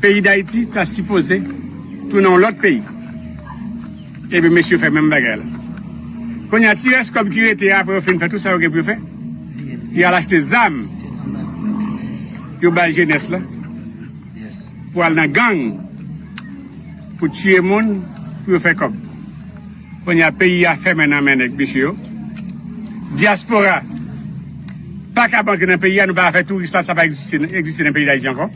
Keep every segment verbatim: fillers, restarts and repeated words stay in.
Peyi Dayiti ta sipoze tounen yon lòt peyi. Ebyen, mesye fè menm bagay la. Kounye a, ti rès kòb ki rete a, apre yo fin fè tout sa yo gen pou yo fè, y al achte zam, yo bay jenès la, pou al nan gang, pou tiye moun, pou yo fè kòb. Kounye a, peyi a fèmen nan men nèg mesye yo. Dyaspora pa kab antre nan peyi a, nou pa ka fè touris la, sa pa egziste, egziste nan peyi Dayiti ankò.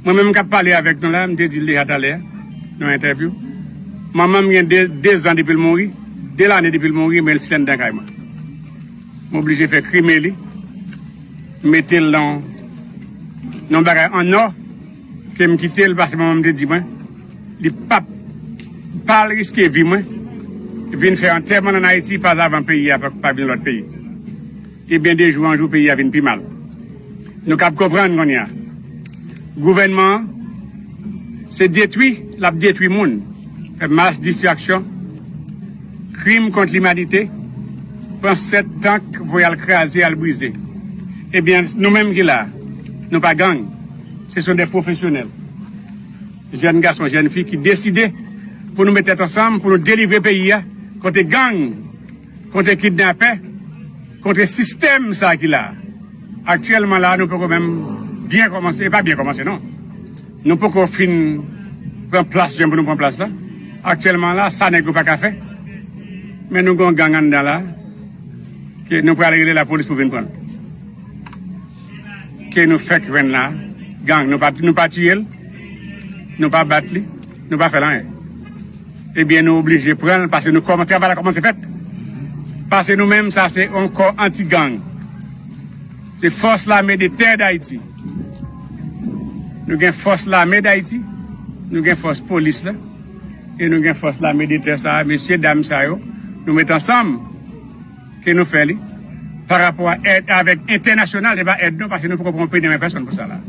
Mwen menm k ap pale avèk nou la, m te di l deja talè, nan entèvyou. Manman m gen de, de zan depi l mouri, de lane depi l mouri, men l sèl anndan kay mwen. M oblije fè krime li, mete l nan, nan bagay an nò, ke m kite l, paske manman m te di mwen, li p ap, pa al riske vi mwen, vin fè antèman ann Ayiti, pa avan peyi a pa, pa vin lòt peyi. Ebyen, de jou an jou, peyi a vin pi mal. Nou kab konprann kounye a. Gouvènman an, se detwi, l ap detwi moun. Fè mas distraksyon, krim kont limanite, pran sèt tank, voye al kraze, al brize. Ebyen, nou menm ki la, nou pa gang. Ce sont des professionnels. Jèn gason, jèn fi ki deside pou nou met tèt ansanm, pou nou delivre peyi a, kont gang, kont kidnapè, kont sistèm sa ki la. Aktyèlman la, nou poko menm byen kòmanse, e pa byen kòmanse non. Nou poko fin pran plas, jan pou nou pran plas la. Aktyèlman la, sa nèg yo pa ka fè. Men nou gen yon gang anndan la, ke nou pral rele lapolis pou vin pran l. Ke nou fèk jwenn la, gang, nou pa, nou pa tiye l, nou pa bat li, nou pa fè l anyen. Ebyen, nou oblije pran l, paske nou kòman, travay la kòmanse fèt. Paske nou menm, sa se yon kò anti-gang. Se Force L'armée de Terre d'Haïti. Nou gen Force L'armée d'Haïti, nou gen fòs polis la, e nou gen Force L'armée de Terre sa, mesye dam sa yo, nou met ansanm, ke nou fè li, pa rapò a èd avèk entènasyonal, se pa èd non, paske nou poko pran peyi nan men pèsonn pou sa la.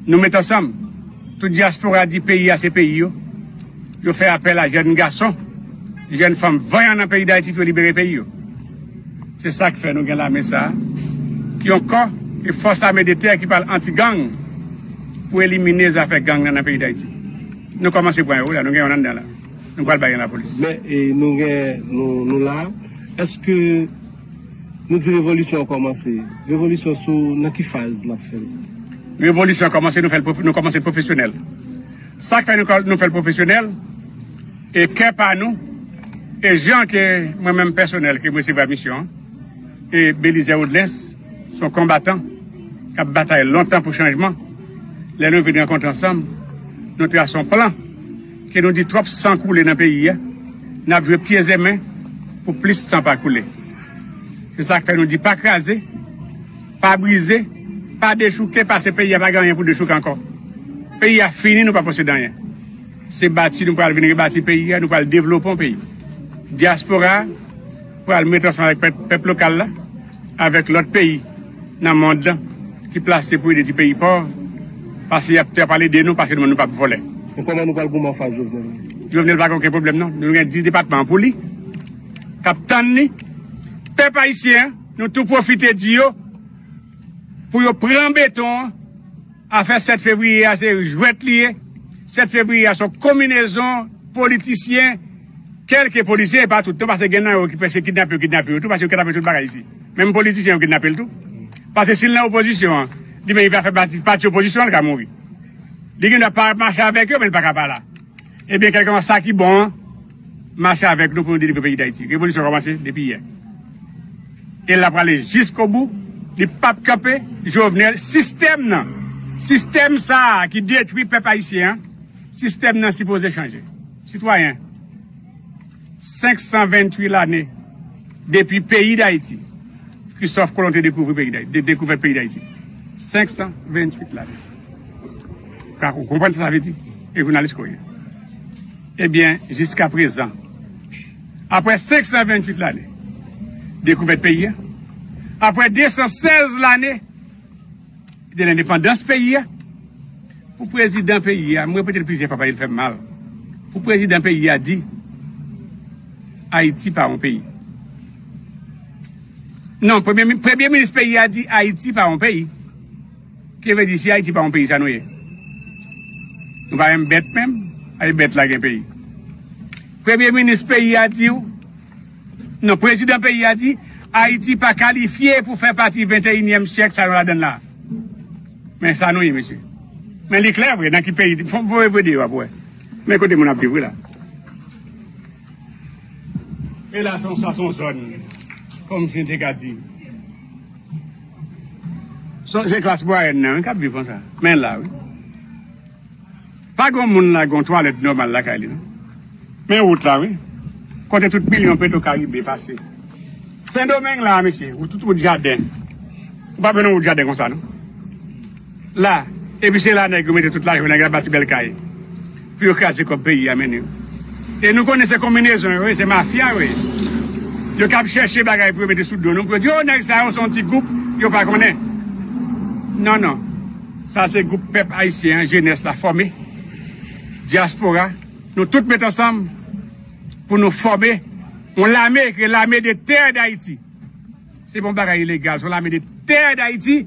Nou met ansanm, tout dyaspora di peyi a se peyi yo, yo fè apèl a jèn gason, jèn fanm vanyan nan peyi Dayiti pou yo libere peyi yo. Se sa k fè nou gen lame sa a, ki yon kò, e Force L'armée de Terre ki pral anti-gang pou elimine zafè gang nan, nan peyi Dayiti. Nou kòmanse pran yo la, nou gen yon anndan la. Nou pral bay yon lapolis. Men, e, nou gen, nou, nou la. Èske nou di revolisyon an kòmanse? Revolisyon sou nan ki faz n ap fè l? Revolisyon an kòmanse, nou fè l pwof-, nou kòmanse l pwofesyonèl. Sa k fè nou kò-, nou fè l pwofesyonèl, e kè pa nou, e jan ke mwen menm pèsonèl ke m resevwa misyon an, e Belizaire Audelens, se yon konbatan k ap batay lontan pou chanjman. Lè nou vin rankontre ansanm, nou trase yon plan ke nou di twòp san koule nan peyi a, n ap jwe pye zèmen pou plis san pa koule. Se sa k fè nou di pa kraze, pa brize, pa dechouke, paske peyi a pa gen anyen pou dechouke ankò. Peyi a fini, nou pa posede anyen. Se bati nou pral vin rebati peyi a, nou pral devlope yon peyi. Dyaspora a pral met ansanm avèk pèp, pèp lokal la, avèk lòt peyi nan mond lan ki plase pou ede ti peyi pòv, paske y ap te pale de nou, paske nou, nou p ap vòlè. E kòman nou pral goumen anfas Jovenel? Jovenel pa gen okenn pwoblèm non. Nou gen dis depatman pou li, k ap tann li. Pèp ayisyen an, nou tou pwofite di yo, pou yo pran beton an. Afè sèt fevriye a, se jwèt li ye. Sèt fevriye a, se yon konbinezon politisyen, kèlke politisyen, e pa tout non, paske gen nan yo ki prèske kidnape yo, kidnape yo tou, paske yo kidnape tout bagay isi. Menm politisyen yo kidnape l tou. Paske si l nan opozisyon an, li menm li pa fè pati, pati opozisyon an, li ka mouri. Li gen dwa pa mache avèk yo, men li pa ka pa la. Ebyen, kèlkeswa sa ki bon an, mache avèk nou pou nou delivre peyi Dayiti. Revolisyon kòmanse depi yè. E l ap prale jiskobou. Li p ap kanpe. Jovenel, sistèm nan, sistèm sa a ki detwi pèp ayisyen an, sistèm nan sipoze chanje. Sitwayen, senk san venntuit lane depi peyi Dayiti, Christophe Colomb te dekouvri peyi Dayiti, de-, dekouvèt peyi Dayiti. Senk san venntuit lane. Ka ou konprann sa sa vle di? E jounalis ke w ye. Ebyen, jiskaprezan, apre senk san venntuit lane dekouvèt peyi a, apre de san sèz lane de lendepandans peyi a, pou prezidan peyi a, m repete l plizyè fwa paske l fè m mal, pou prezidan peyi a di Ayiti pa yon peyi. Non, premye, premye minis peyi a di Ayiti pa yon peyi. Ki vle di, si Ayiti pa yon peyi, sa nou ye? Nou pa menm bèt menm? Ay, bèt la gen peyi. Premye minis peyi a di w, non, prezidan peyi a di, Ayiti pa kalifye pou fè pati venteyinyèm syèk sa nou ladann la. Men sa nou ye, mesye. Men li klè vre, nan ki peyi, fò voye vre deyò a pou wè. Men kote moun ap viv wi la. E la, se yon, sa se yon zòn, kòmsi n te ka di. Se, se klas mwayèn nan, wi, k ap viv konsa. Men la, wi. Pa gen moun la, gen twalèt nòmal lakay li, non. Men wout la, wi. Kote tout milyon Petro Caribe pase. Sendomeng la, mesye, ou tout wout jaden. Ou pa wè yon wout jaden konsa, non. La, epi se la nèg yo mete tout lajan, nèg la bati bèl kay. Pou yo kraze kòb peyi a, mennen yo. E nou konnen se konbinezon yo ye, se mafya yo ye. Yo k ap chèche bagay pou yo mete sou do nou, pou yo di, o, nèg sa yo se yon ti gwoup, yo pa konnen. Non, non. Sa se gwoup pèp ayisyen an, jenès la fòme. Dyaspora, nou tout met ansanm pou nou fòme yon lame, ki lame de tè Dayiti. Se pa yon bagay ilegal, se yon lame de tè Dayiti.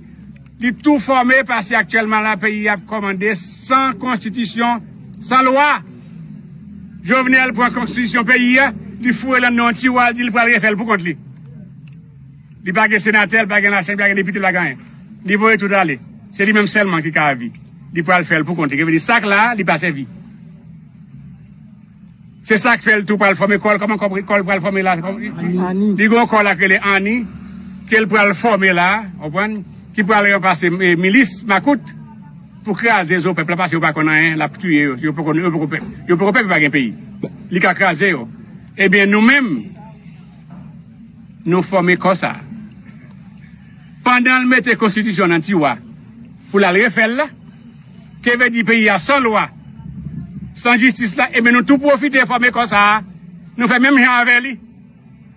Li tou fòme, paske aktyèlman la, peyi a ap kòmande san konstitisyon, san lwa. Jovenel pran konstitisyon peyi a, li foure l anndan yon tiwa, li di l pral refè l pou kont li. Li pa gen senatè, li pa gen lachanm, li pa gen depite, li pa gen anyen. Li voye tout ale. Se li menm sèlman ki ka avi. Li pral fè l pou kont li. Ki vle di sa k la, li pa sèvi. Se sa k fè l tou pral fòme kò l. Kòman kò l pral fòme la? Kòman, li gen yon kò la k rele Annie, ke l pral fòme la, w konprann? Ki pral ranplase, eh, milis, makout, pou kraze zo pèp la, paske yo pa konn anyen, l ap tiye yo. Yo poko, yo poko pèp. Yo poko pèp, yo pa gen peyi. Li ka kraze yo. Ebyen, nou menm, nou fòme kò sa. Pandan l mete konstitisyon nan tiwa pou l al refè l la, ke vle di peyi a san lwa, san jistis la, ebyen nou tou pwofite fòme kò sa a. Nou fè menm jan avè li.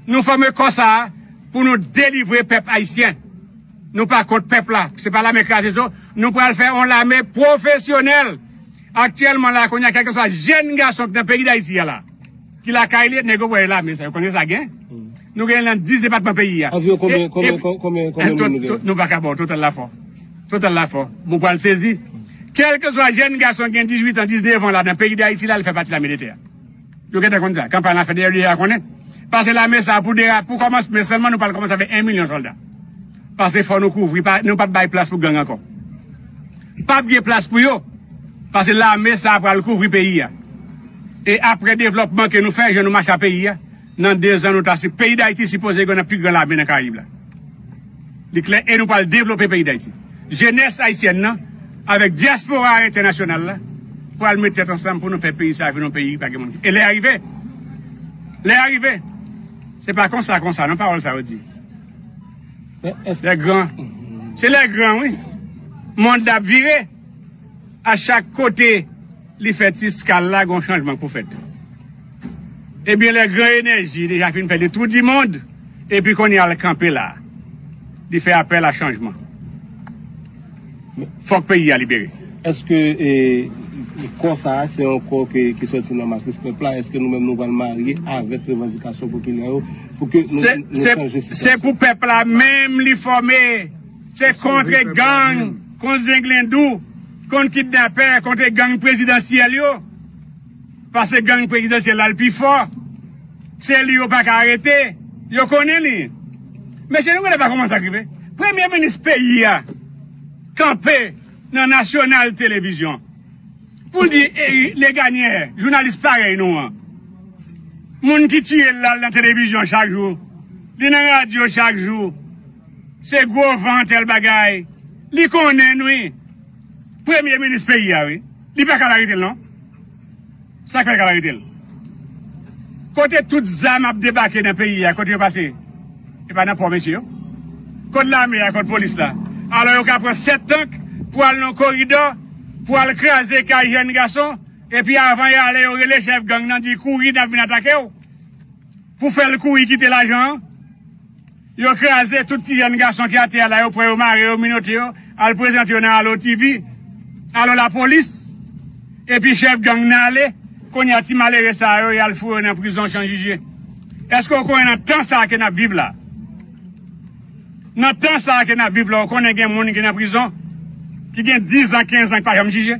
Nou fòme kò sa a pou nou delivre pèp ayisyen. Nou pa kont pèp la. Se pa lame kraze zo. Nou pral fè yon lame pwofesyonèl. Aktyèlman la, kounye a, kèlkeswa jèn gason ki nan peyi Dayiti a la, ki lakay li, nèg yo voye lame sa, yo konnen sa gen. Nou gen nan dis depatman peyi a. Anviwon konbyen, e, konbyen, e, konbyen, konbyen moun nou gen? Nou pa ka ba w total la fò. Total la fò. Bon, pral sezi. Kèlkeswa jèn gason ki gen dizuit an, diznèf an la, nan peyi Dayiti la, li fè pati lame de tè a. Yo gentan konn sa. Kanpay la fèt, dèyè, dèyè a konnen. Pase lame sa pou de, pou kòmanse, men sèlman nou pral kòmanse avèk en milyon sòlda. Pase fò nou kouvri, pa, nou p ap bay plas pou gang ankò. P ap gen plas pou yo. Pase lame sa pral kouvri peyi a. E apre devlòpman ke nou fè, jan nou mache a peyi a, nan de zan nou ta si, peyi Dayiti sipoze gen nan pi gran lame nan Karayib la. Li klè, e nou pral devlope peyi Dayiti. Jenès ayisyèn nan, avèk dyaspora entènasyonal la, pral met tèt ansanm pou nou fè peyi sa a vin yon peyi pa gen moun. E lè a rive, lè a rive, se pa konsa, konsa, non, pawòl sa yo di. Lè gran, se lè gran, wi. Mond la ap vire. A chak kote li fè ti skal la, gon chanjman pou fèt. Ebyen, lè gran enèji deja fin fè le tour du monde, epi kounye a l kanpe la, li fè apèl a chanjman. Fòk peyi a libere. Èske, e, kò sa a, se yon kò ke, ki sòti nan matris pèp la? Èske nou menm nou pral marye avèk revandikasyon popilè yo pou ke nou, se, nou se, chanje sitiyasyon? Se pou pèp la menm li fòme. Se kontre gang, kont zenglendou, kont kidnapè, kontre gang prezidansyèl yo. Pase gang prezidansyèl la, l pi fò. Se li yo pa ka arete. Yo konnen li. Mesye, nou konnen pa kòman sa k rive. Premye minis peyi a kanpe nan nasyonal televizyon pou l di, e, Leganyè, jounalis parèy nou an, moun ki tiye l la, l nan televizyon chak jou, li nan radyo chak jou, se gwo van tèl bagay. Li konnen, wi. Premye minis peyi a, wi. Li pa ka al arete l, non. Sa k fè l ka al arete l? Kote tout zam ap debake nan peyi a, kote yo pase? E pa nan pò, mesye yo? Kot lame a, kot polis la? Alò, yo ka pran sèt tank pou al nan koridò, pou al kraze kay jèn gason, epi avan y ale, yo rele chèf gang nan, di, "Kouri, n ap vin atake w." Pou fè l kouri kite lajan an, yo kraze tout ti jèn gason ki atè a la, yo pran yo, mare yo, menote yo, al prezante yo nan Allo T V, Allo Lapolis, epi chèf gang nan ale. Kounye a, ti malere sa yo, y al foure yo nan prizon san jije. Èske w konnen nan tan sa a ke n ap viv la? Nan tan sa a ke n ap viv la, w konnen gen moun ki nan prizon? ki gen diz an, kenz an, ki pa janm jije.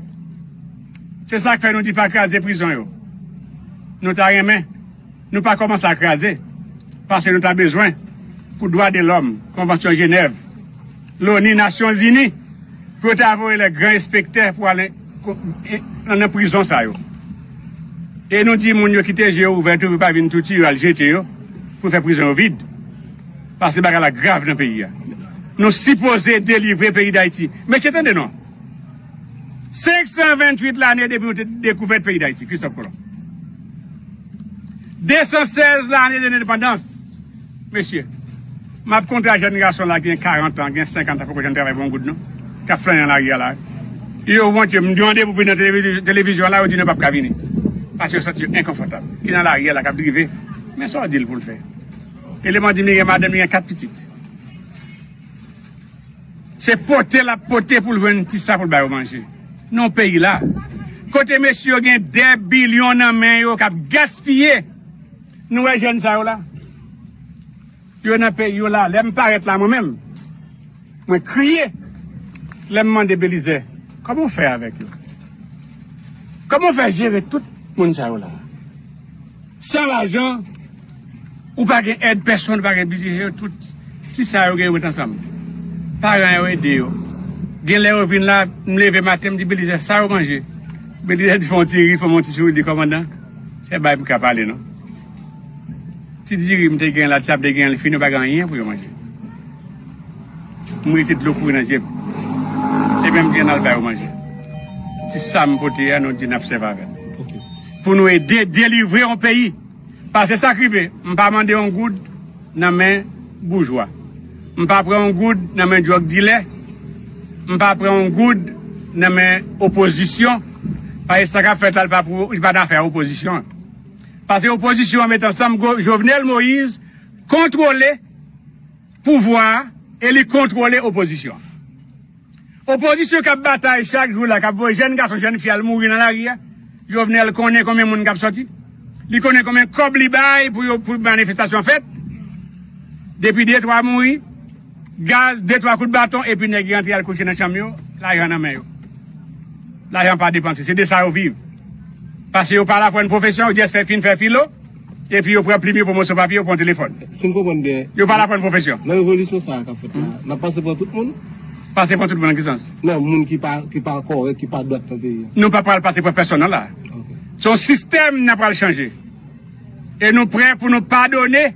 Se sa k fè nou di pa kraze prizon yo. Nou ta renmen, nou pa kòmanse a kraze, paske nou ta bezwen pou dwa de lòm, Konvansyon Jenèv, Loni, Nasyonzini, pou yo ta voye lè gran enspektè pou ale ko- e- nan prizon sa yo. E nou di moun yo kite je yo ouvè tou, pou pa vin tou tiye yo al jete yo, pou fè prizon yo vid. Paske bagay la grav nan peyi a. Nou sipoze delivre peyi Dayiti. Mesye, tande non. Senk san venntwit lane depi nou te dekouvèt peyi Dayiti, Kristòf Kolon. De san sèz lane de lendepandans. Mesye, m ap kontre a jèn gason la ki gen karant an, gen senkant an, poko janm travay pou yon goud, non. K ap flannen nan lari a la. Yo wont, yo, m di yo, "Mande pou vin nan televiz- televizyon la," yo di, "Nou p ap ka vini." Paske yo santi yo enkonfòtab. Ki nan lari a la, k ap drive. Men sa w di l pou l fè. Eleman di m li gen madanm, li gen kat pitit. Se pote l ap pote pou l jwenn ti sa pou l ba yo manje. Nan peyi la, kote mesye yo gen dè bilyon nan men yo k ap gaspiye. Nou wè jèn sa yo la. Yo nan peyi yo la. Lè m parèt la mwen menm, mwen kriye. Lè m mande Belizè, "Kòman w fè avèk yo? Kòman w fè jere tout moun sa yo la?" San lajan, ou pa gen èd pèsonn, ou pa gen biznis, yo tout ti sa yo gen yo met ansanm. Paran yo ede yo. Gen lè yo vin la, m leve maten, m di Belizè, "Sa yo manje?" Belizè di, "Fè yon ti ri, fè m yon ti souri," di, "Kòmandan, se bay m ka pale non. Ti diri m te gen la, ti sa m te gen, li fini, yo pa gen anyen pou yo manje." M rete dlo kouri nan je m. Ebyen, m di, "Ann al ba yo manje." Ti sa m pote a, nou di n ap sèvi avè l. Ok. Pou nou ede delivre yon peyi. Paske sa k rive, m pa mande yon goud nan men boujwa. M pa pran yon goud nan men djòg dilè. M pa pran yon goud nan men opozisyon. Paske sa k ap fèt la, li pa pou, li pa nan afè opozisyon an. Paske opozisyon an met ansanm, Jovenel Moïse kontwole pouvwa a e li kontwole opozisyon an. Opozisyon k ap batay chak jou la, k ap voye jèn gason, jèn fi al mouri nan lari a. Jovenel konnen konbyen moun k ap sòti. Li konnen konbyen kòb li bay pou yo, pou manifestasyon fèt. Depi de twa mouri, gaz, de twa kout baton, epi nèg yo antre al kouche nan chanm yo, lajan nan men yo. Lajan pa depanse, se de sa yo viv. Paske yo pa al aprann pwofesyon, yo jis fè fin fè filo, epi yo pran plim yo, pran moso papye, yo pran telefòn. Si m konprann byen, yo pa al aprann pwofesyon. Nan revolisyon sa a k ap fèt la, n ap pase pran tout moun? Pase pran tout moun nan ki sans? Non, moun ki pa, ki pa kòrèk, ki pa dwat nan peyi a. Nou pa pral pase pran pèsonn nan la. Ok. Se yon sistèm n ap pral chanje. E nou prè pou nou padone,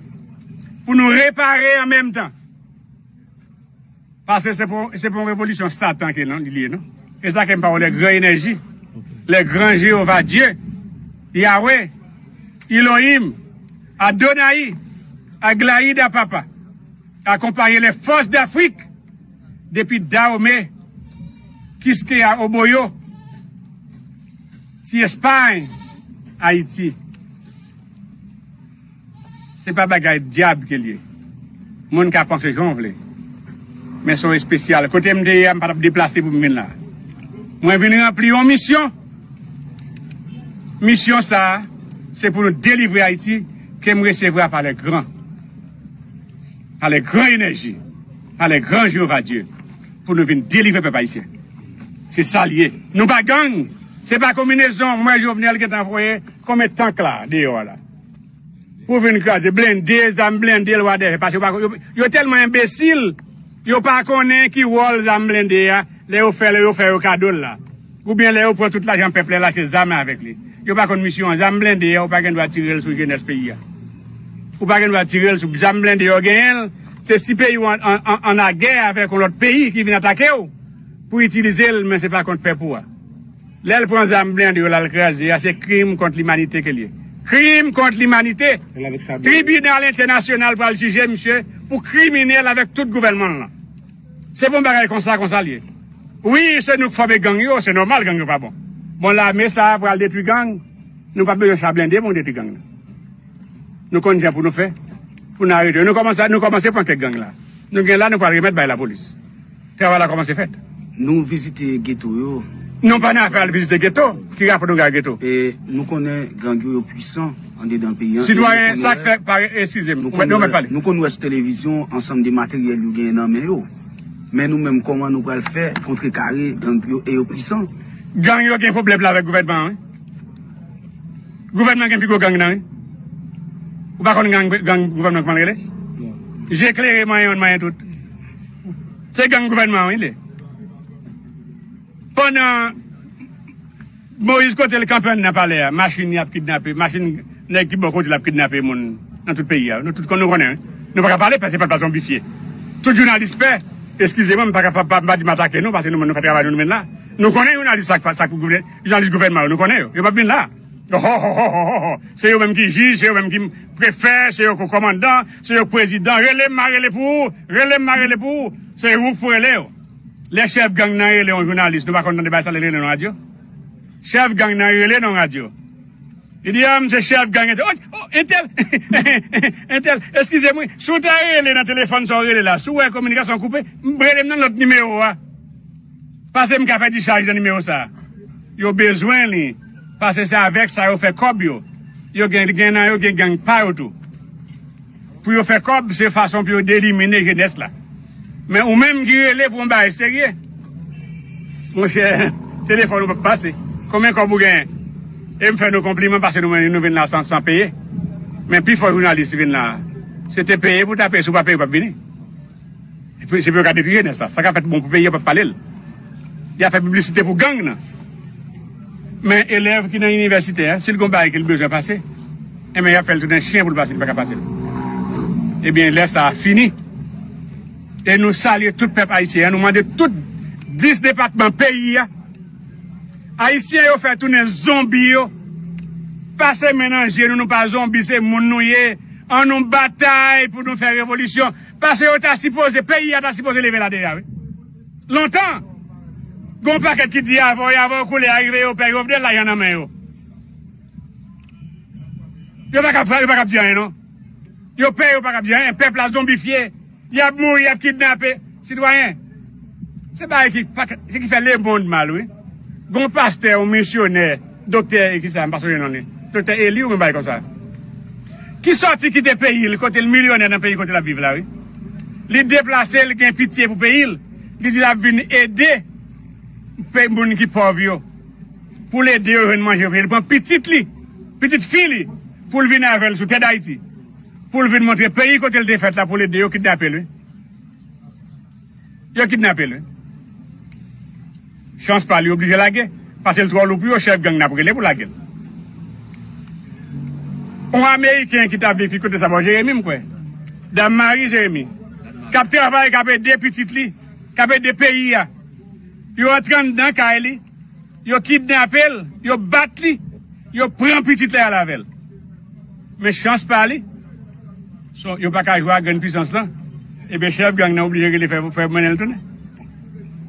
pou nou repare an menm tan. Paske se pou, se pou yon revolisyon Satan ke non, li ye, non? E sa ke m pa wè lè gran enèji, lè gran Jewova Dye, Yawe, Elohim, Adonayi, Aglayi da Papa, akonpaye lè fòs Dafrik, depi Dahomey, Kiskeya, Oboyo, ti Espay, Ayiti. Se pa bagay dyab ke l ye. Moun ka panse jan w vle. Men se yon espesyal. Kote m te ye a, m pa t ap deplase pou m vin la. Mwen vin ranpli yon misyon. Misyon sa a, se pou nou delivre Ayiti, ke m resevwa pa lè gran. Pa lè gran enèji. Pa lè gran Jewova Dye. Pou nou vin delivre pèp ayisyen. Se sa l ye. Nou pa gang. Se pa konbinezon. Mwen, Jovenel gentan voye konbyen tank la, deyò a la. Pou vin kraze, blende, zam blende, lwa dèyè, paske yo pa, yo, yo tèlman enbesil, yo pa konnen ki wòl zam blende a, lè yo fè, lè yo fè yo kado l la. Oubyen lè yo pran tout lajan pèp la, l achte zam avèk li. Yo pa konn misyon an, zam blende a, ou pa gen dwa tire l sou jenès peyi a. Ou pa gen dwa tire l sou zam blende yo genyen l, se si peyi w an, an, an, an lagè avèk yon lòt peyi ki vin atake w pou itilize l, men se pa kont pèp ou a. Lè l pran zam blende yo l al kraze a, se krim kont limanite ke l ye. Krim kont limanite. Tribinal entènasyonal pral jije misye pou kriminèl avèk tout gouvènman l lan. Se pou yon bagay konsa, konsa l ye. Wi, se nou k fòme gang yo, se nòmal gang yo pa bon. Bon, lame sa a pral detwi gang, nou p ap bezwen sa blende pou nou detwi gang nan. Nou konn jan pou nou fè, pou nou arete yo. Nou kòmanse, nou kòmanse pran kèk gang la. Nou gen la, nou pral remèt bay lapolis. Travay la kòmanse fèt. Nou vizite geto yo. Nou pa nan afè al vizite geto. Ki rapò nou gen ak geto? E nou konnen gang yo, yo pwisan andedan peyi an. E nou Sitwayen, konnen sa k fè, pa, eskize m, nou ou mèt, ou mèt pale. Nou konn wè sou televizyon ansanm de materyèl yo genyen nan men yo. Men nou menm, kòman nou pral fè kontrekare gang yo e yo pwisan? Gang yo gen pwoblèm la avèk gouvènman an, wi. Gouvènman gen pi gwo gang nan, wi. Ou pa konn gang, gang gouvènman kòman l rele? Je klere, manyen youn, manyen tout. Se gang gouvènman an, wi, li ye. Pandan Moyiz kote l kanpe anndan palè a, machin y ap kidnape, machin nèg ki bò kote l ap kidnape moun nan tout peyi a. Nou tout konn, nou konnen, wi. Nou pa ka pale, paske pèp la zonbifye. Tout jounalis pè, eskize mwen, m pa ka, pa, pa, m pa di m atake nou, paske nou menm nou fè travay nou, nou menm la. Nou konnen jounalis sa k, sa k pou gouvè-, jounalis gouvènman yo, nou konnen yo. Yo p ap vin la. Ho, ho, ho, ho, ho, ho. Se yo menm ki jij, se yo menm ki prefè, se yo ki kòmandan, se yo ki prezidan. Rele m, m a rele pou ou. Rele m, m a rele pou ou. Se ou k pou rele yo. Lè chèf gang nan rele yon jounalis, nou pa konn tande bagay sa, lè l rele nan radyo? Chèf gang nan rele nan radyo. Li di, "Ah, m se chèf gang entèl." "Oh, oh, entèl, entèl, eskize m, wi. Si w ta rele nan telefòn sa w rele la, si w wè kominikasyon koupe, m rele m nan lòt nimewo a. Paske m ka pèdi chaj nan nimewo sa a." Yo bezwen li, paske se avèk sa yo fè kòb yo. Yo gen, gen nan yo gen gang pa yo tou. Pou yo fè kòb, se fason pou yo elimine jenès la. Men ou menm ki rele pou yon bagay serye, monchè, telefòn ou p ap pase. Konbyen kòb ou genyen? E m fè nou konpliman paske nou, nou vin la san, san peye. Men pifò jounalis vin la, se te peye pou ta peye, si w pa peye, ou p ap vini. Epi, se pou yo ka detwi jenès la. Sa k ap fèt bon pou peyi a, yo p ap pale l. Y ap fè piblisite pou gang nan. Men elèv ki nan inivèsite a, si l gen yon bagay ke l bezwen pase, enben, y ap fè l tounen chen pou l pase, li pa ka pase l. Ebyen, lè sa a fini. E nou salye tout pèp ayisyen an, nou mande tout dis depatman peyi a, Ayisyen yo fè tounen zonbi yo. Pase men nan je nou, nou pa zonbi, se moun nou ye. An nou batay pou nou fè revolisyon. Paske yo ta sipoze, peyi a ta sipoze leve la deja, wi. Lontan, gon pakèt ki di avè w, avè w koulè a rive, yo pè Jovenel, lajan nan men yo. Yo pa ka, yo pa ka di anyen, non. Yo pè, yo pa ka di anyen. Pèp la zonbifye. Y ap mouri, y ap kidnape. Sitwayen, se bagay ki, pa, se ki fè lemonn mal, wi. Gon pastè, yon misyonè, doktè, e ki sa, m pa sonje non li. Doktè Eli, yon bagay konsa. Ki sòti kite peyi l, kote l milyonè nan peyi kote l ap viv la, wi. Li deplase, li gen pitye pou peyi l. Li di l ap vin ede pe-, moun ki pòv yo. Pou l ede yo jwenn manje, pou l pran pitit li, pitit fi li, pou l vin avè l sou tè Dayiti. Pou l vin montre peyi kote l te fèt la, pou l ede yo, kidnape l, wi. Yo kidnape l, wi. Chans pa li, oblije lage. Paske l twò lou pou yo, chèf gang nan ap rele pou lage l. Yon Ameriken ki t ap viv ki kote sa bò Jeremi, m kwè. Dam Mari Jeremi. K ap travay, k ap ede pitit li, k ap ede peyi a. Yo antre anndan kay li, yo kidnape l, yo bat li, yo pran pitit la y al avè l. Men chans pa li, so, yo pa ka jwe ak grenn pwisans lan. Ebyen, chèf gang nan oblije rele fè, fè mennen l tounen.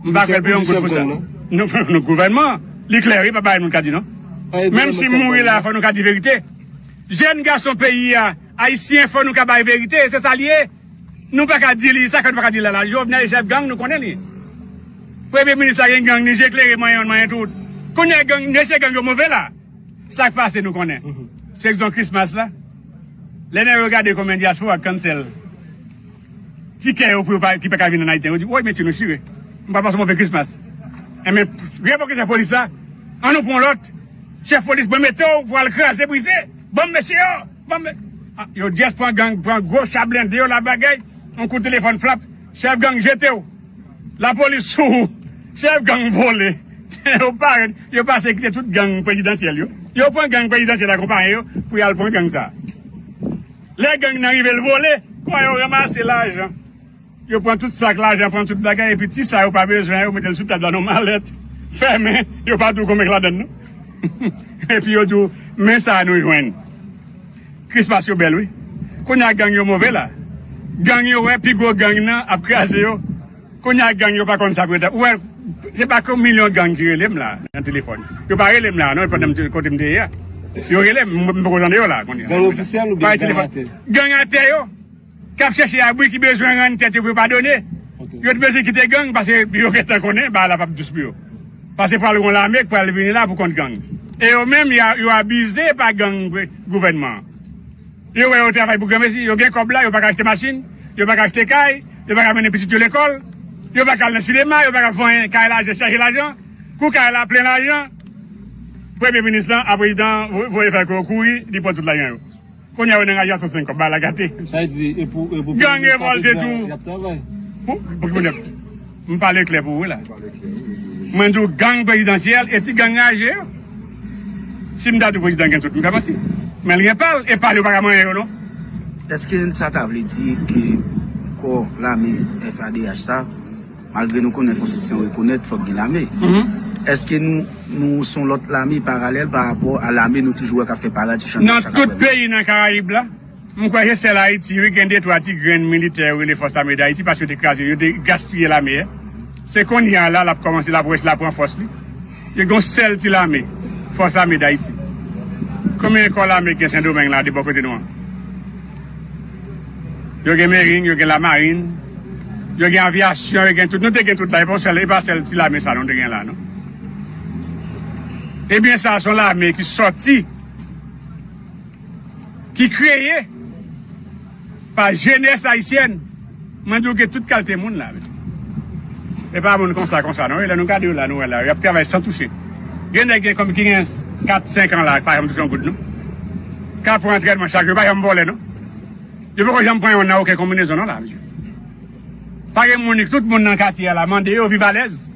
M pa kwè l peye yon goud pou sa. Nou, nou gouvènman, li klè, wi, pa bagay moun ka di, non. Menm si m mouri la, fò nou ka di verite. Jèn gason peyi a, ayisyen, fò nou ka bay verite, se sa l ye. Nou pa ka di li, sa fè nou pa ka di l la, la. Jovenel e chèf gang, nou konnen li. Premye minis la gen gang, li je klere, manyen youn, manyen tout. Kounye a gang, mesye gang yo move la. Sa k pase, nou konnen. Sezon Christmas la. Lè nèg yo gade konbyen dyaspora k cancel tikè yo pou yo pa, ki pa ka vin ann Ayiti, yo di, "Woy, mesye, nou chire. M pa pase move Christmas." Enben, revoke chèf polis la. An nou pran lòt. Chèf polis, mwen mete w pou al kraze, brize. Banm mesye yo. Banm me-, ah, yo just pran gang, pran gwo cha blende yo la bagay. Yon kout telefòn flap. Chèf gang jete w. Lapolis sou ou. Chèf gang vole. Yo parèt, yo pase kite tout gang prezidansyèl yo. Yo pran gang prezidansyèl akonpaye yo pou y al pran gang sa. Lè gang nan rive l vole, kwa yo ranmase lajan. Yo pran tout sak lajan, pran tout bagay, epi ti sa yo pa bezwen, yo mete l sou tab la nan malèt, fèmen, yo pa di w konbyen k ladan l, non. Epi yo di w, "Men sa nou jwenn." Krismas yo bèl, wi. Kounye a gang yo move la. Gang yo wè, pi gwo gang nan ap kraze yo. Kounye a gang yo pa konn sa pou yo ta. Ou wè, se pa ke milyon gang ki rele m la nan telefòn. Yo pa rele m la, non, pandan m te, kote m te ye a. Yo rele m, m, m poko tande yo la, kounye a. Gang ofisyèl oubyen gang atè? Gang atè yo. K ap chèche abri, ki bezwen rann tèt yo pou yo padone. Ok. Yo t bezwen kite gang, paske yo gentan konnen bagay la p ap dous pou yo. Paske pral gon lame k pral vini la pou kont gang. E yo menm, y a, yo abize pa gang gouvènman an. Yo wè yo travay pou granmesi, yo gen kòb la, yo pa ka achte machin, yo pa ka achte kay, yo pa ka mennen pitit yo lekòl. Yo pa ka al nan sinema, yo pa ka fè anyen, kay lajan, chaje lajan. Kou kay la plen lajan, premye minis lan, a prezidan, vo- voye fè kou kouri, li pran tout lajan yo. Kounye a, yo nan raje a san senk kòb, bagay la gate. Sa vle di, e pou, e pou Gang premye sa, revòlte prezidan tou. Y ap travay. Pou, pou, pou, m pale klè pou ou la. Mwen di w gang prezidansyèl e ti gang raje yo. Si m ta di w prezidan gen tout, m fè manti. Men l gen pa l, e pa l yo pa ka manyen yo non. Èske sa ta vle di ke kò lame F A D H sa, malgre nou konnen konstitisyon rekonèt fòk gen lame, èske nou nou se yon lòt lame paralèl pa rapò a lame nou toujou wè k ap fè parad sou chanm Nan tout peyi nan Karayib la, m kwè se sèl Ayiti wi gen de twa ti grenn militè yo rele Fòs Lame Dayiti paske yo te kraze, yo te gaspiye lame a. Se kounye a la l ap kòmanse, l ap wè si l ap pran fòs li. Yo gen yon sèl ti lame, Fòs Lame Dayiti. Konbyen kò lame gen Sendomeng la de bò kote nou an? Yo gen merin, yo gen lamarin, yo gen avyasyon, yo gen tout. Nou te gen tout la, e pa sèl, e pa sèl ti lame sa nou te gen la non. Ebyen sa se yon lame ki sòti, ki kreye pa jenès ayisyèn. Mwen di w gen tout kalite moun la. E pa moun konsa konsa non, e lè nou gade yo la nou wè la, y ap travay san touche. Gen nèg gen kòm ki gen kat, senk an la, pa janm touche yon goud non. K ap pran antrènman chak jou, pa janm vòlè non. Yo poko janm pran yon nan okenn konbinezon non la, mesye. Pa gen moun, tout moun nan katye a la, mande yo viv alèz.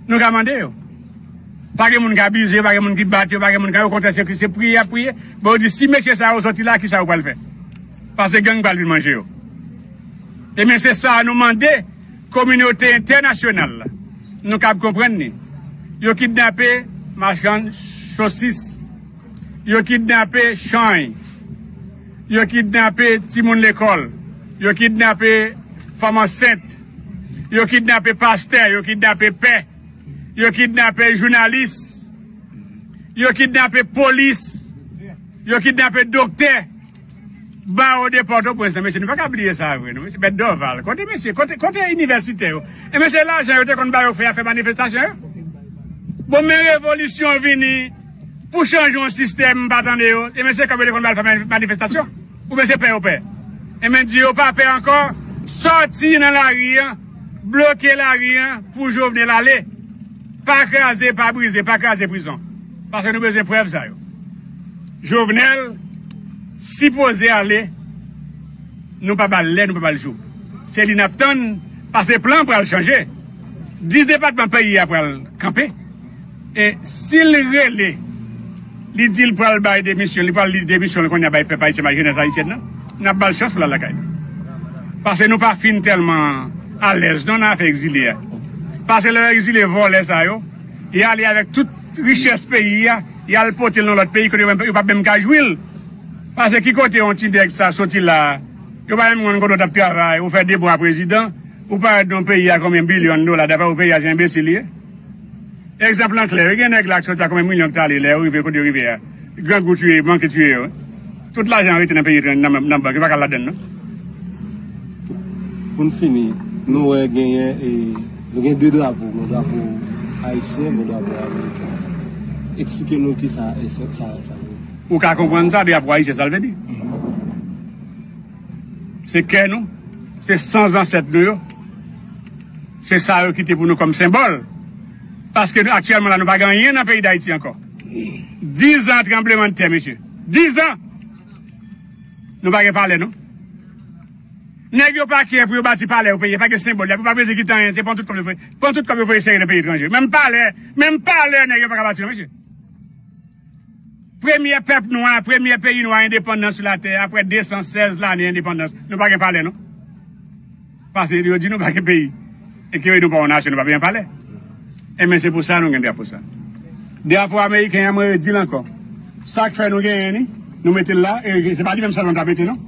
Nou ka mande yo. Pa gen moun k abize yo, pa gen moun ki bat yo, pa gen moun k, okontrè, se, se priye y ap priye. Bon, yo di, si mesye sa yo sòti la, kisa yo pral fè? Paske gang pral vin manje yo. Ebyen, se sa nou mande kominote entènasyonal la. Nou kab konprann li. Yo kidnape machann sosis. Yo kidnape channy. Yo kidnape timoun lekòl. Yo kidnape fanm ansent. Yo kidnape pastè. Yo kidnape pè. Yo kidnape jounalis. Yo kidnape polis. Yo kidnape doktè. Bawo de Pòtoprens nan, mesye, nou pa ka bliye sa vre non, mesye, Bèt Dòval, kote mesye, kote, kote inivèsitè yo? E mesye, lajan yo te konn ba yo fè a fè manifestasyon yo? Bon, men revolisyon vini pou chanje yon sistèm, m pa tande yo. E mesye, kòb yo te konn ba yo fè mani- manifestasyon? Oubyen se pè yo pè? E men di yo pa pè ankò, sòti nan lari an, bloke lari an pou Jovenel ale. Pa kraze, pa brize, pa kraze prizon. Paske nou bezwen prèv sa yo. Jovenel sipoze ale, nou pa ba l lè, nou pa ba l jou. Se li n ap tann, paske plan pral chanje. Dis depatman peyi a pral kanpe. E si l rele, li di l pral bay demisyon, li pral li demisyon l kounye a bay pèp ayisyen, bay jenès ayisyèn nan, n ap ba l chans pou l al lakay li. Paske nou pa fin tèlman alèz non nan afè egzile a. Paske lè egzile vòlè sa yo, y ale avèk tout richès peyi a, y al pote l nan lòt peyi kote yo menm, yo p ap menm ka jwi l. Paske ki kote yon ti nèg sa soti la, yo pa menm konn kote w t ap travay, ou fè de bwa prezidan, ou parèt nan peyi a konbyen bilyon dola, daprè ou peyi a se enbesil li ye? Egzanp lan klè wi, gen nèg la k soti a konbyen milyon k t ale lè yo rive kote yo rive a. Grangou tiye, manke tiye yo. Tout lajan an rete nan peyi etranjè, nan, nan bank, yo pa ka al ladann non. Pou n fini, nou wè genyen e, nou gen de drapo, gen drapo ayisyen, gen drapo ameriken. Eksplike nou kisa e sa, sa, sa vle di. Ou ka konprann sa, drapo ayisyen sa l vle di? Se kè nou, se san zansèt nou yo. Se sa yo kite pou nou kòm senbòl. Paske nou, aktyèlman la, nou pa gen anyen nan peyi Dayiti ankò. Dizan tranblemanntè, mesye. Dizan! Nou pa gen palè, non. Nèg yo pa kè pou yo bati palè yo peye, pa gen senbòl. Yo pa bezwen kite anyen, se pran tout kòb yo voye, pran tout kòb yo voye sere nan peyi etranje. Menm palè, menm palè nèg yo pa ka bati, non, mesye. Premyè pèp nwa, premyè peyi nwa endepandan sou latè, aprè de san sèz lane endepandans, nou pa gen palè, non. Paske yo di nou pa gen peyi. E ke nou pa yon nasyon, nou pa bezwen palè. Enben, se pou sa nou gen drapo sa. Drapo ameriken an, mwen redi l ankò. Sa k fè nou genyen li, nou mete l la, e se pa li menm sèlman nou ta mete, non.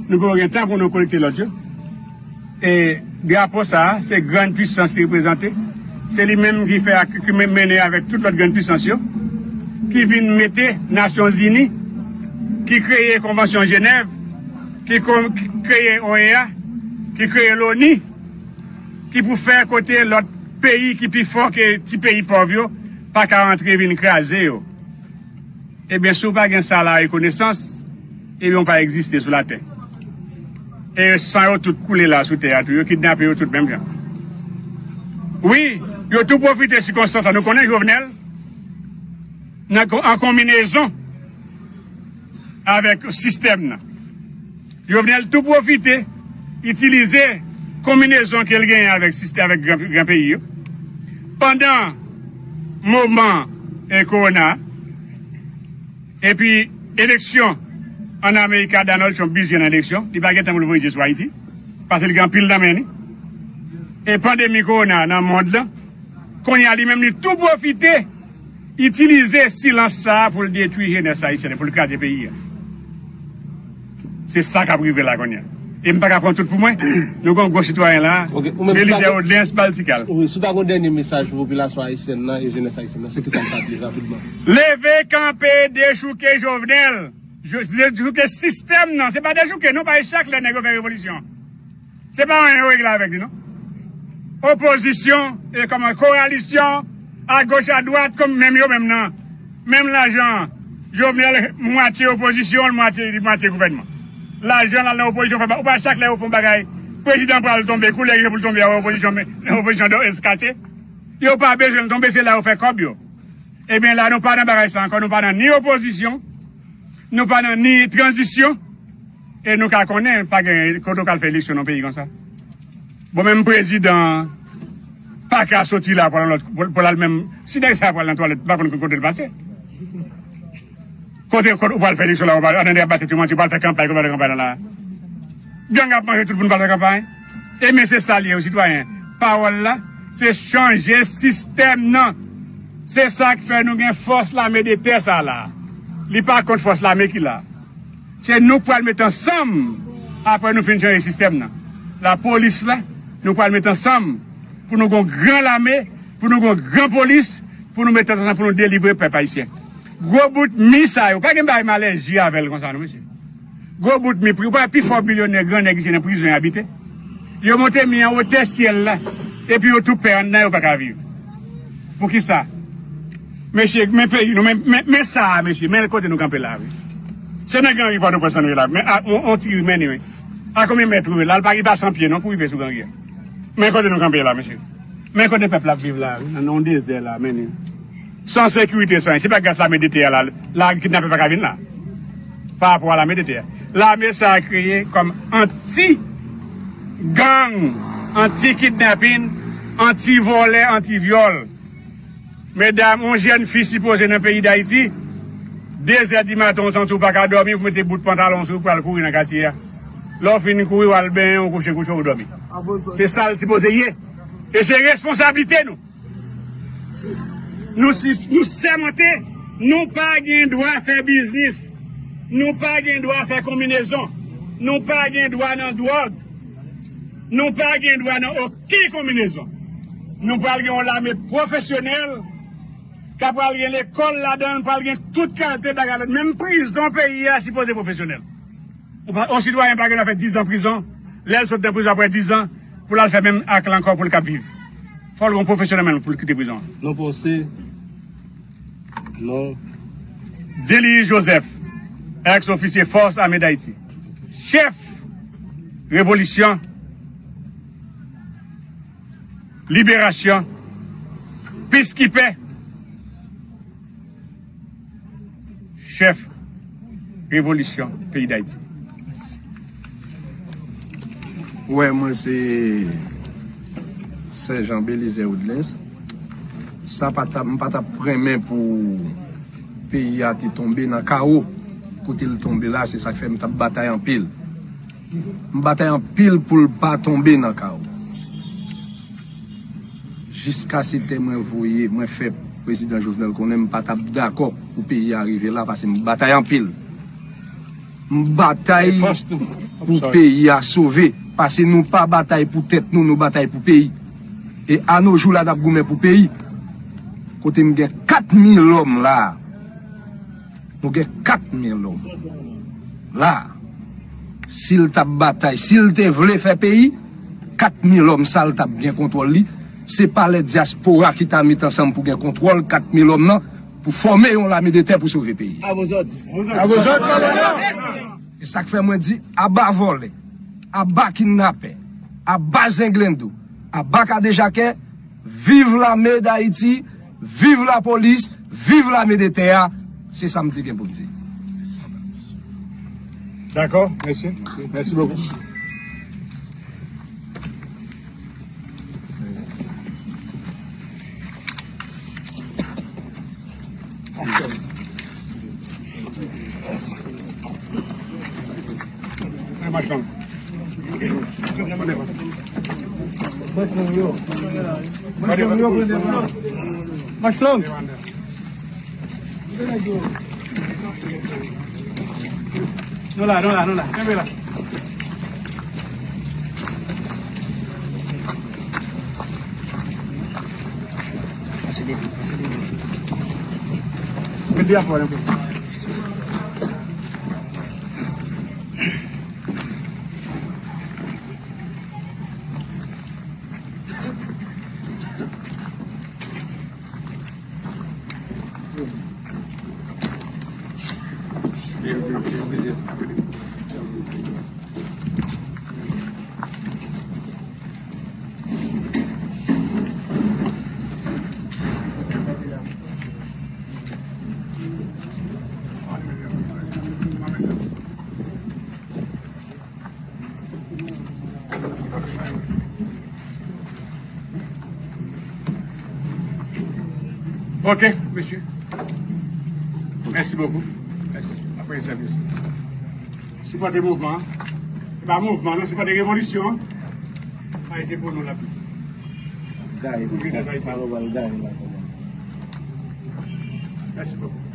Nou poko gen tan pou nou kolekte lòt yo. E drapo sa a, se grann pwisans li reprezante. Se li menm ki fè ak, ki men- mennen avèk tout lòt grann pwisans yo, ki vin mete Nasyonzini, ki kreye Konvansyon Jenèv, ki kon- ki kreye O E A, ki kreye Loni, ki pou fè kote lòt peyi ki pi fò ke ti peyi pòv yo pa ka rantre vin kraze yo. Ebyen, si w pa gen sa la rekonesans, ebyen, w pa egziste sou latè. E san yo tout koule la sou tè a tou, yo kidnape yo tout menm jan. Wi, yo tou pwofite sikonstans la. Nou konnen Jovenel nan kon- an konminezon avèk sistèm nan. Jovenel tou pwofite itilize konminezon ke l genyen avèk sistèm, avèk gran, gran peyi yo. Pandan moman e kowona, epi eleksyon an Amerika, Donald Trump bizye nan eleksyon, li pa gen tan pou l voye je sou Ayiti, paske li gen anpil nan men li. E pandemi kowona nan mond lan, kounye a li menm li tou pwofite itilize silans sa a pou l detwi jenès ayisyèn, pou l kraze peyi a. Se sa k ap rive la kounye a. E m pa ka pran tout pou mwen. Nou gen yon gwo sitwayen la, Belizaire Odlens Baltikal. Wi, si w ta gen yon dènye mesaj pou popilasyon ayisyèn nan e jenès ayisyèn nan, se kisa l t ap ye rapidman? Leve kanpe, dechouke Jovenel. Je- Dechouke sistèm nan. Se pa dechouke, non, pa e chak lè nèg yo fè revolisyon. Se pa anyen yo regle avèk li, non. Opozisyon, e kòman, koalisyon, agoch, adwat, kòm menm yo menm nan. Menm lajan, Jovenel, mwatye opozisyon, mwatye, mwatye gouvènman. Lajan l al nan opozisyon, fè ba, ou pa chak lè yo fè yon bagay, prezidan pral tonbe, koulè gen pou l tonbe, a opozisyon, men, opozisyon do eskache. Yo pa bezwen l tonbe, se la yo fè kòb yo. Ebyen la, nou pa nan bagay sa ankò, nou pa nan ni opozisyon, nou pa nan ni tranzisyon, e nou ka konnen, pa gen kote w ka al fè eleksyon nan peyi konsa. Bon, menm prezidan an pa ka soti la pou al nan lòt, pou, pou al menm, si nèg sa pral nan twalèt, pa konn kote l pase. Kote, kote ou pral fè eleksyon la, ou pral, ann ap batay tou manti, ou pral fè kanpay, ou pral fè kanpay la la. Gang ap manje tout moun pral fè kanpay. E men se sa l ye, wi, sitwayen. Pawòl la, se chanje sistèm nan. Se sa k fè nou gen fòs lame de tè sa la. Li pa kont fòs lame ki la. Se nou k pral met ansanm, apre nou fin chanje sistèm nan. Lapolis la, nou pral met ansanm pou nou gon gran lame, pou nou gon gran polis, pou nou met tèt ansanm, pou nou delivre pèp ayisyen. Gwo bout mi sa yo, pa gen bagay m alèji avè l konsa non, mesye. Gwo bout mi, pri, ou pa pi fò milyonè, gran nèg ki se nan prizon y abite. Yo monte mi an wotè syèl la, epi yo tou pè anndan, yo pa ka viv. Poukisa? Mesye, men peyi nou, men, men, men sa a, mesye, men kote nou kanpe la, wi. Se nan Gran Ri Pòtoprens nou ye la, men a, on, on ti ri men ni, wi. A konbyen mèt ou ye la? L pa, li pa san pye non pou rive sou Gran Ri a. Men kote nou kanpe la, mesye. Men kote pèp la ap viv la, wi, nan yon dezè la, men ni. San sekirite, san, se pa gras lame de tè a la, la kidnapè pa ka vin la. Pa rapò a lame de tè a. Lame sa a kreye kòm anti gang, anti kidnapin, anti vòlè, anti vyòl. Medam, yon jèn fi sipoze nan peyi Dayiti, de zè di maten, ou santi w pa ka dòmi, ou mete bout pantalon sou ou, pral kouri nan katye a. Lè w fin kouri, w al benyen, ou kouche kouche, ou dòmi. Se sa l sipoze ye. E se responsablite nou. Nou si, nou sèmante, nou pa gen dwa fè biznis. Nou pa gen dwa fè konbinezon. Nou pa gen dwa nan dwòg. Nou pa gen dwa nan okenn konbinezon. Nou pral gen yon lame pwofesyonèl, k ap pral gen lekòl ladan l, pral gen tout kalite bagay ladan l. Menm prizon peyi a sipoze pwofesyonèl. Yon pa, yon sitwayen pa gen dwa fè dizan prizon, lè l sot nan prizon apre dizan, pou l al fè menm ak l ankò pou l kab viv. Fò l gon pwofesyonèl menm pou l kite prizon an. Non pa w se, non. Delius Joseph, ex-officier Force Armée d'Haïti, chèf revolisyon, liberasyon, peacekeeper, chèf revolisyon peyi Dayiti. Wè, mwen se Sèjan Belizaire Odlens. Sa pa t ap, m pa t ap renmen pou peyi a te tonbe nan kawo. Kote l tonbe la, se sa k fè m t ap batay anpil. M batay anpil pou l pa tonbe nan kawo. Jiskaske mwen voye, mwen fè prezidan Jovenel konnen m pa t ap dakò pou peyi a rive la, paske m batay anpil. M batay pou peyi a sove, paske nou pa batay pou tèt nou, nou batay pou peyi. E anojou la, n ap goumen pou peyi. Kote m gen kat mil lòm la. Nou gen kat mil lòm la. Si l t ap batay, si l te vle fè peyi, kat mil lòm sa, l t ap gen kontwòl li. Se pa lè dyaspora ki ta met ansanm pou gen kontwòl kat mil lòm nan, pou fòme yon lame de tè pou sove peyi. E sa k fè mwen di, aba vòlè, aba kidnapè, aba zenglendo, aba kadejakè, Viv lame Dayiti, viv lapolis, viv lame de tè a. Se sa m te gen pou m di. Dakò, mèsi. Mèsi bokou. Mach long. Mach long. Nou la, nou la, nou la. Kenbe la. Met de afò, yon pè. Ok, mesye. Mèsi bokou. Mèsi. Apresye sa, mesye. Sipòte mouvman an. Se pa mouvman, non, sipòte revolisyon an. Ayisyen pou nou la. Gaye, Ayisyen. Mèsi bokou.